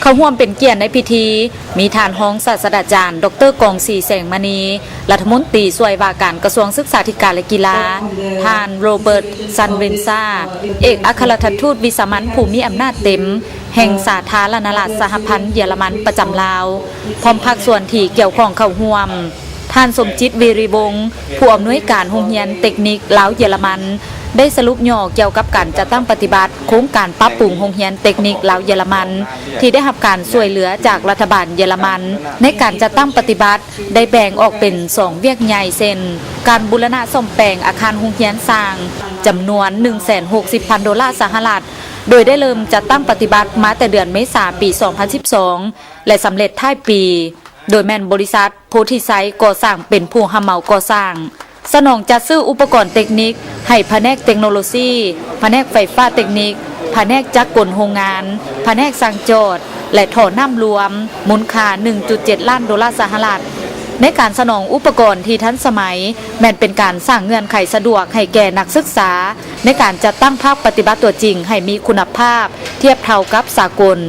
ເຂົ້າຮ່ວມເປັນກຽດໃນພິທີ ມີທ່ານຮອງສາດສະດາຈານ ດຣ ກອງສີ ແສງມະນີ ລັດຖະມົນຕີຊ່ວຍວ່າການກະຊວງສຶກສາທິການ ແລະ ກິລາ, ທ່ານ ໂຣເບີດ ຊັນເວັນຊາ ເອກອັກຄະລັດຖະທູດວິສາມັນຜູ້ມີອຳນາດເຕັມ ແຫ່ງສາທາລະນະລັດສະຫະພັນເຢຍລະມັນປະຈຳລາວ, ພ້ອມພາກສ່ວນທີ່ກ່ຽວຂ້ອງເຂົ້າຮ່ວມ. ທ່ານ ສົມຈິດ ວີຣິວົງ ຜູ້ອຳນວຍການໂຮງຮຽນເຕັກນິກລາວເຢຍລະມັນ ໄດ້ສະຫຼຸບຫຍໍ້ກ່ຽວກັບການຈັດຕັ້ງປະຕິບັດໂຄງການປັບປຸງໂຮງຮຽນເຕັກນິກລາວເຢຍລະມັນ ທີ່ໄດ້ຮັບການຊ່ວຍເຫຼືອຈາກລັດຖະບານເຢຍລະມັນ ໃນການຈັດຕັ້ງປະຕິບັດ ໄດ້ແບ່ງອອກເປັນສອງວຽກໃຫຍ່ ເຊັ່ນ ການບູລະນະສ້ອມແປງອາຄານໂຮງຮຽນສ້າງ ຈຳນວນໜຶ່ງແສນຫົກສິບພັນໂດລາສະຫະລັດ, ໂດຍໄດ້ເລີ່ມຈັດຕັ້ງປະຕິບັດມາແຕ່ເດືອນເມສາປີສອງພັນສິບສອງ ແລະ ສຳເລັດທ້າຍປີ ໂດຍແມ່ນບໍລິສັດໂພທິໄຊກໍ່ສ້າງເປັນຜູ້ຮັບເໝົາກໍ່ສ້າງ, ສະໜອງຈັດຊື້ອຸປະກອນເຕັກນິກໃຫ້ພະແນກເຕັກໂນໂລຊີ, ພະແນກໄຟຟ້າເຕັກນິກ, ພະແນກຈັກກົນໂຮງງານ, ພະແນກຊ່າງຈອດ ແລະ ທໍ່ນ້ຳລວມ ມູນຄ່າໜຶ່ງຈຸດເຈັດລ້ານໂດລາສະຫະລັດ. ໃນການສະໜອງອຸປະກອນທີ່ທັນສະໄໝ ແມ່ນເປັນການສ້າງເງື່ອນໄຂສະດວກໃຫ້ແກ່ນັກສຶກສາ ໃນການຈັດຕັ້ງພາກປະຕິບັດຕົວຈິງໃຫ້ມີຄຸນນະພາບທຽບເທົ່າກັບສາກົນ.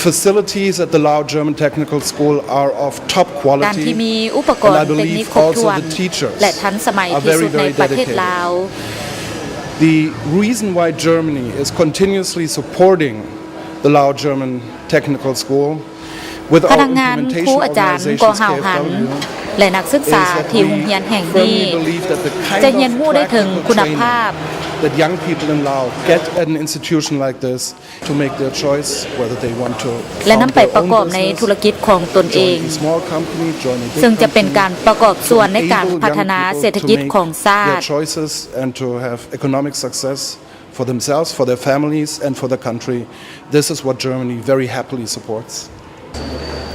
Facilities at the Lao German Technical School are of top quality. ການທີ່ມີອຸປະກອນເຕັກນິກຄົບຖ້ວນ ແລະ ທັນສະໄໝທີ່ສຸດໃນປະເທດລາວ. The reason why Germany is continuously supporting the Lao German Technical School ພະນັກງານ, ຄູອາຈານ, ກໍຫ້າວຫັນ ແລະ ນັກສຶກສາທີ່ໂຮງຮຽນແຫ່ງນີ້ ຈະຮຽນຮູ້ໄດ້ເຖິງຄຸນນະພາບ that young people in Lao get at an institution like this to make their choice whether they want to ແລະ ນຳໄປປະກອບໃນທຸລະກິດຂອງຕົນເອງ ເຊິ່ງຈະເປັນການປະກອບສ່ວນໃນການພັດທະນາເສດຖະກິດຂອງຊາດ. Their choices and to have economic success for themselves, for their families, and for the country. This is what Germany very happily supports.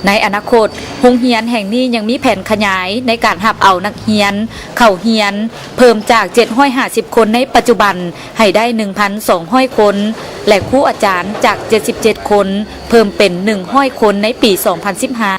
ໃນອະນາຄົດ, ໂຮງຮຽນແຫ່ງນີ້ຍັງມີແຜນຂະຫຍາຍໃນການຮັບເອົານັກຮຽນເຂົ້າຮຽນເພີ່ມຈາກເຈັດຮ້ອຍຫ້າສິບຄົນໃນປັດຈຸບັນໃຫ້ໄດ້ໜຶ່ງພັນສອງຮ້ອຍຄົນ ແລະ ຄູອາຈານຈາກເຈັດສິບເຈັດຄົນເພີ່ມເປັນໜຶ່ງຮ້ອຍຄົນໃນປີສອງພັນສິບຫ້າ.